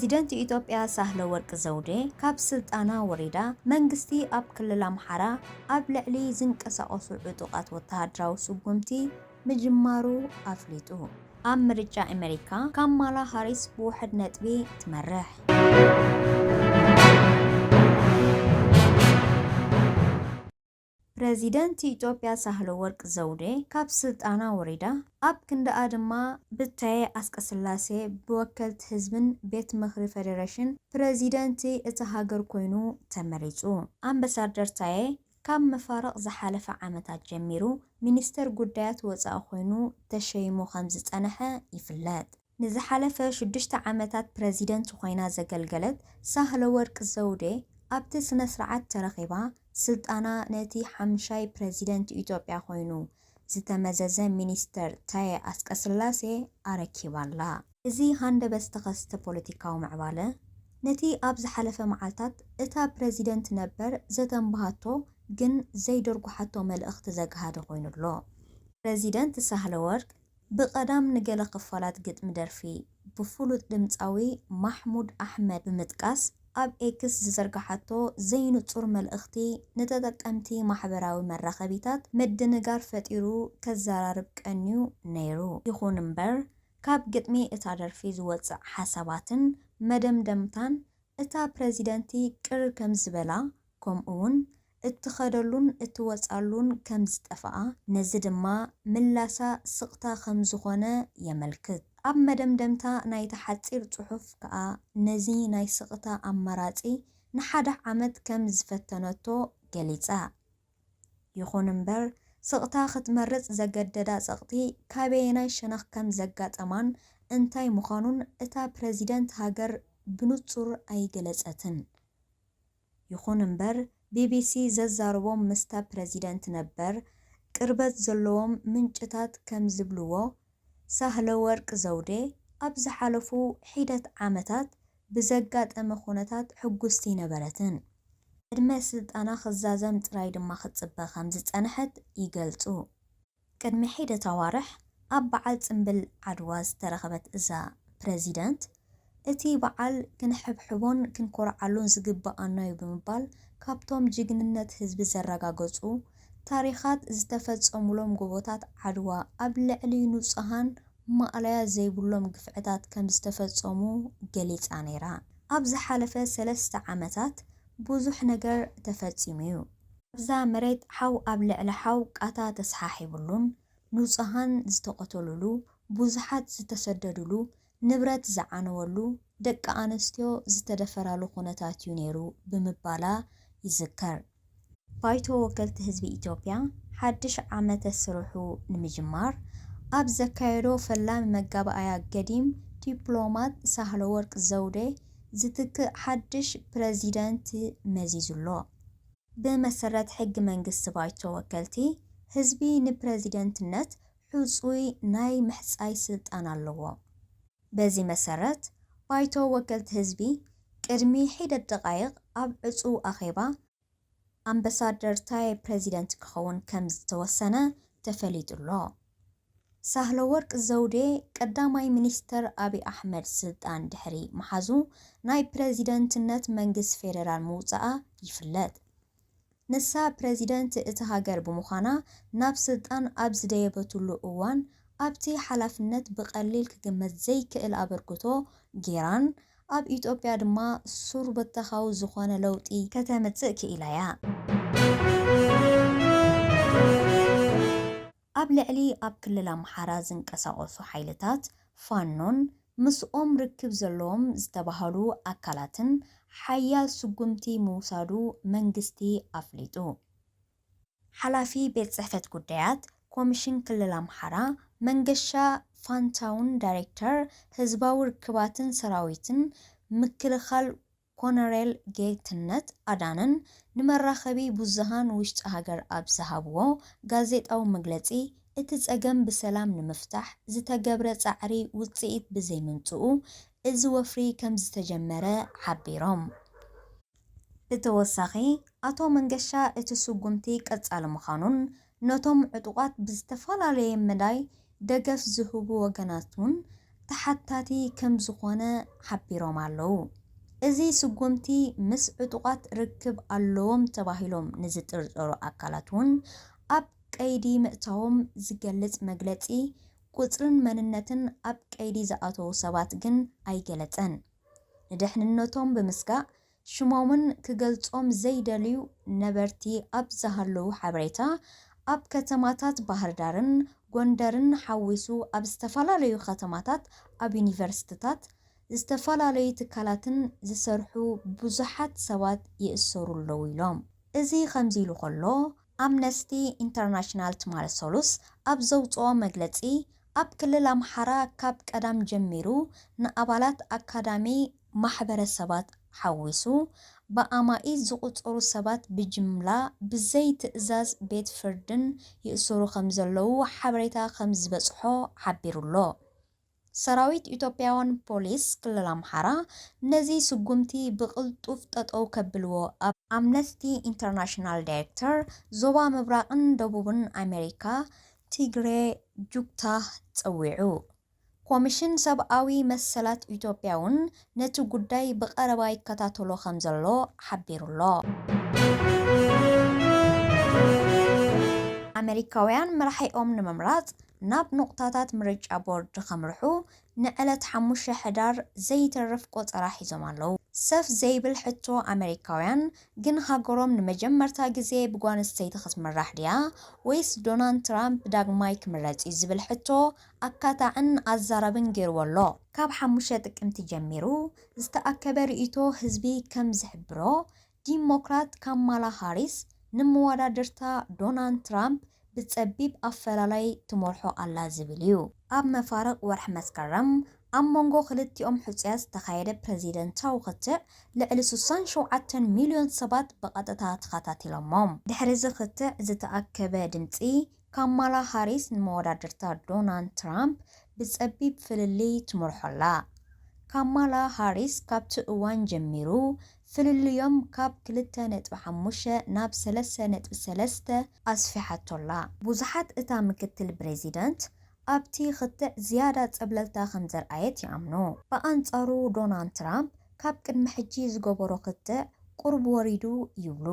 ፕሬዚደንት ኢትዮጵያ ሳህለ ወርቅ ዘውዴ ካብ ስልጣና ወሪዳ፣ መንግስቲ ኣብ ክልል ኣምሓራ ኣብ ልዕሊ ዝንቀሳቐሱ ዕጡቓት ወተሃደራዊ ስጉምቲ ምጅማሩ ኣፍሊጡ። ኣብ ምርጫ ኣሜሪካ ካማላ ሃሪስ ብውሕድ ነጥቢ ትመርሕ። ፕረዚደንት ኢትዮጵያ ሳህለ ወርቅ ዘውዴ ካብ ስልጣና ወሪዳ፣ ኣብ ክንድኣ ድማ ብታየ ኣስቀስላሴ ብወከልቲ ህዝብን ቤት ምኽሪ ፌደሬሽን ፕረዚደንት እታ ሃገር ኮይኑ ተመሪጹ። ኣምባሳደር ታየ ካብ መፋርቕ ዝሓለፈ ዓመታት ጀሚሩ ሚኒስተር ጉዳያት ወጻኢ ኮይኑ ተሸይሙ ከም ዝጸንሐ ይፍለጥ። ንዝሓለፈ ሽዱሽተ ዓመታት ፕረዚደንት ኮይና ዘገልገለት ሳህለ ወርቅ ዘውዴ ኣብቲ ስነ ስርዓት ተረኺባ ስልጣና ነቲ ሓምሻይ ፕረዚደንት ኢትዮጵያ ኮይኑ ዝተመዘዘ ሚኒስተር ታየ ኣስቀስላሴ ኣረኪባላ። እዚ ሃንደበት ዝተኸስተ ፖለቲካዊ ምዕባለ ነቲ ኣብ ዝሓለፈ መዓልታት እታ ፕረዚደንት ነበር ዘተንብሃቶ ግን ዘይደርጉሓቶ መልእኽቲ ዘግሃደ ኮይኑሎ። ፕረዚደንት ሳህለ ወርቅ ብቐዳም ንገለ ክፋላት ግጥሚ ደርፊ ብፍሉጥ ድምጻዊ ማሕሙድ ኣሕመድ ብምጥቃስ፣ ኣብ ኤክስ ዝዘርግሓቶ ዘይንጹር መልእኽቲ ንተጠቀምቲ ማሕበራዊ መራኸቢታት ምድንጋር ፈጢሩ ከዘራርብ ቀንዩ ነይሩ። ይኹን እምበር፣ ካብ ግጥሚ እታ ደርፊ ዝወጽእ ሓሳባትን መደምደምታን እታ ፕረዚደንቲ ቅር ከም ዝበላ፣ ከምኡውን እትኸደሉን እትወጻሉን ከም ዝጠፍኣ፣ ነዚ ድማ ምላሳ ስቕታ ከም ዝኾነ የመልክት። ኣብ መደምደምታ ናይቲ ሓጺር ጽሑፍ ከኣ፣ ነዚ ናይ ስቕታ ኣማራጺ ንሓደ ዓመት ከም ዝፈተነቶ ገሊጻ። ይኹን እምበር፣ ስቕታ ክትመርጽ ዘገደዳ ጸቕጢ ካበየናይ ሸነኽ ከም ዘጋጠማን እንታይ ምዃኑን እታ ፕረዚደንት ሃገር ብንጹር ኣይገለጸትን። ይኹን እምበር፣ ቢቢሲ ዘዛረቦም ምስታ ፕረዚደንት ነበር ቅርበት ዘለዎም ምንጭታት ከም ዝብልዎ፣ ሳህለ ወርቅ ዘውዴ ኣብ ዝሓለፉ ሒደት ዓመታት ብዘጋጠመ ኩነታት ሕጉስቲ ኣይነበረትን። ዕድመ ስልጣና ክዛዘም ጥራይ ድማ ክትጽበ ከም ዝጸንሐት ይገልጹ። ቅድሚ ሒደት ኣዋርሕ ኣብ በዓል ጽምብል ዓድዋ ዝተረኸበት እዛ ፕረዚደንት፣ እቲ በዓል ክንሕብሕቦን ክንኮርዓሉን ዝግብኣና እዩ ብምባል፣ ካብቶም ጅግንነት ህዝቢ ዘረጋገጹ ታሪኻት ዝተፈጸሙሎም ጎቦታት ዓድዋ ኣብ ልዕሊ ንጹሃን ማእለያ ዘይብሎም ግፍዕታት ከም ዝተፈጸሙ ገሊጻ ነይራ። ኣብ ዝሓለፈ ሰለስተ ዓመታት ብዙሕ ነገር ተፈጺሙ እዩ። ኣብዛ መሬት ሓው ኣብ ልዕሊ ሓው ቃታ ተሰሓሒብሉን ንጹሃን ዝተቐተሉሉ፣ ብዙሓት ዝተሰደዱሉ፣ ንብረት ዝዓነወሉ፣ ደቂ ኣንስትዮ ዝተደፈራሉ ኩነታት እዩ ነይሩ ብምባላ ይዝከር። ባይቶ ወከልቲ ህዝቢ ኢትዮጵያ ሓድሽ ዓመተ ስርሑ ንምጅማር ኣብ ዘካየዶ ፈላሚ መጋባእያ ገዲም ዲፕሎማት ሳህለወርቅ ዘውዴ ዝትክእ ሓድሽ ፕረዚደንት መዚዙ ኣሎ። ብመሰረት ሕጊ መንግስቲ ባይቶ ወከልቲ ህዝቢ ንፕረዚደንትነት ሕጹይ ናይ ምሕጻይ ስልጣን ኣለዎ። በዚ መሰረት ባይቶ ወከልቲ ህዝቢ ቅድሚ ሒደት ደቓይቕ ኣብ ዕጹው ኣኼባ ኣምባሳደር ታየ ፕረዚደንት ክኸውን ከም ዝተወሰነ ተፈሊጡ ኣሎ። ሳህለወርቅ ዘውዴ ቀዳማይ ሚኒስተር ኣብይ ኣሕመድ ስልጣን ድሕሪ ምሓዙ ናይ ፕረዚደንትነት መንግስቲ ፌደራል ምውጻኣ ይፍለጥ። ንሳ ፕረዚደንት እቲ ሃገር ብምዃና ናብ ስልጣን ኣብ ዝደየበትሉ እዋን ኣብቲ ሓላፍነት ብቐሊል ክግመት ዘይክእል ኣበርክቶ ጌራን ኣብ ኢትዮጵያ ድማ ሱር በተኻዊ ዝኾነ ለውጢ ከተምጽእ ክኢላ እያ። ኣብ ልዕሊ ኣብ ክልል ኣምሓራ ዝንቀሳቐሱ ሓይልታት ፋኖን ምስኦም ርክብ ዘለዎም ዝተባህሉ ኣካላትን ሓያል ስጉምቲ ምውሳዱ መንግስቲ ኣፍሊጡ። ሓላፊ ቤት ጽሕፈት ጉዳያት ኮሚሽን ክልል ኣምሓራ መንገሻ ፋንታውን ዳይሬክተር ህዝባዊ ርክባትን ሰራዊትን ምክልኻል ኮነሬል ጌትነት ኣዳነን ንመራኸቢ ብዙሃን ውሽጢ ሃገር ኣብ ዝሃብዎ ጋዜጣዊ መግለጺ፣ እቲ ጸገም ብሰላም ንምፍታሕ ዝተገብረ ጻዕሪ ውጽኢት ብዘይምምጽኡ እዚ ወፍሪ ከም ዝተጀመረ ሓቢሮም። ብተወሳኺ፣ ኣቶ መንገሻ እቲ ስጉምቲ ቀጻሊ ምዃኑን ነቶም ዕጡቓት ብዝተፈላለየ መዳይ ደገፍ ዝህቡ ወገናት እውን ተሓታቲ ከም ዝኾነ ሓቢሮም ኣለዉ። እዚ ስጉምቲ ምስ ዕጡቓት ርክብ ኣለዎም ተባሂሎም ንዝጥርጠሩ ኣካላት እውን ኣብ ቀይዲ ምእታዎም ዝገልጽ መግለጺ፣ ቁጽርን መንነትን ኣብ ቀይዲ ዝኣተዉ ሰባት ግን ኣይገለጸን። ንድሕንነቶም ብምስጋእ ሽሞምን ክገልጾም ዘይደልዩ ነበርቲ ኣብ ዝሃለዉ ሓበሬታ፣ ኣብ ከተማታት ባህርዳርን ጎንደርን ሓዊሱ ኣብ ዝተፈላለዩ ከተማታት፣ ኣብ ዩኒቨርሲቲታት፣ ዝተፈላለዩ ትካላትን ዝሰርሑ ብዙሓት ሰባት ይእሰሩ ኣለዉ ኢሎም። እዚ ከምዚ ኢሉ ከሎ፣ ኣምነስቲ ኢንተርናሽናል ትማሊ ሰሉስ ኣብ ዘውፅኦ መግለፂ፣ ኣብ ክልል ኣምሓራ ካብ ቀዳም ጀሚሩ ንኣባላት ኣካዳሚ ማሕበረሰባት ሓዊሱ ብኣማኢት ዝቑጸሩ ሰባት ብጅምላ ብዘይ ትእዛዝ ቤት ፍርድን ይእሰሩ ከም ዘለዉ ሓበሬታ ከም ዝበጽሖ ሓቢሩ ኣሎ። ሰራዊት ኢትዮጵያውያን ፖሊስ ክልል ኣምሓራ ነዚ ስጉምቲ ብቕልጡፍ ጠጠው ከብልዎ ኣብ ኣምነስቲ ኢንተርናሽናል ዳይሬክተር ዞባ ምብራቕን ደቡብን ኣሜሪካ ቲግሬ ጁክታህ ጸዊዑ። ኮሚሽን ሰብኣዊ መሰላት ኢትዮጵያ እውን ነቲ ጉዳይ ብቐረባ ይከታተሎ ከም ዘሎ ሓቢሩ ኣሎ። ኣሜሪካውያን መራሒኦም ንምምራጽ ናብ ኑቕታታት ምርጫ ቦርድ ከምርሑ ንዕለት ሓሙሽተ ሕዳር ዘይተርፍ ቆጸራ ሒዞም ኣለዉ። ሰፍ ዘይብል ሕቶ ኣሜሪካውያን ግን ሃገሮም ንመጀመርታ ግዜ ብጓንስተይቲ ክትምራሕ ድያ ወይስ ዶናልድ ትራምፕ ዳግማይ ክምረጽ እዩ ዝብል ሕቶ ኣካታዕን ኣዛራብን ገይርዎ ኣሎ። ካብ ሓሙሽተ ጥቅምቲ ጀሚሩ ዝተኣከበ ርእይቶ ህዝቢ ከም ዝሕብሮ፣ ዲሞክራት ካማላ ሃሪስ ንመወዳድርታ ዶናልድ ትራምፕ ብጸቢብ ኣፈላላይ ትመርሖ ኣላ ዝብል እዩ። ኣብ መፋርቕ ወርሒ መስከረም ኣብ መንጎ ክልቲኦም ሕጹያት ዝተኻየደ ፕረዚደንታዊ ክትዕ ልዕሊ ስሳን ሸውዓተን ሚልዮን ሰባት ብቐጥታ ተኸታቲሎሞም። ድሕሪ እዚ ክትዕ ዝተኣከበ ድምጺ ካማላ ሃሪስ ንመወዳድርታ ዶናልድ ትራምፕ ብጸቢብ ፍልልይ ትመርሖ ኣላ። ካማላ ሃሪስ ካብቲ እዋን ጀሚሩ ፍልልዮም ካብ ክልተ ነጥቢ ሓሙሽተ ናብ ሰለስተ ነጥቢ ሰለስተ ኣስፊሓቶ ኣላ። ብዙሓት እታ ምክትል ፕረዚደንት ኣብቲ ክትዕ ዝያዳ ጸብለልታ ከም ዘርኣየት ይኣምኑ። ብኣንጻሩ ዶናልድ ትራምፕ ካብ ቅድሚ ሕጂ ዝገበሮ ክትዕ ቁሩብ ወሪዱ ይብሉ።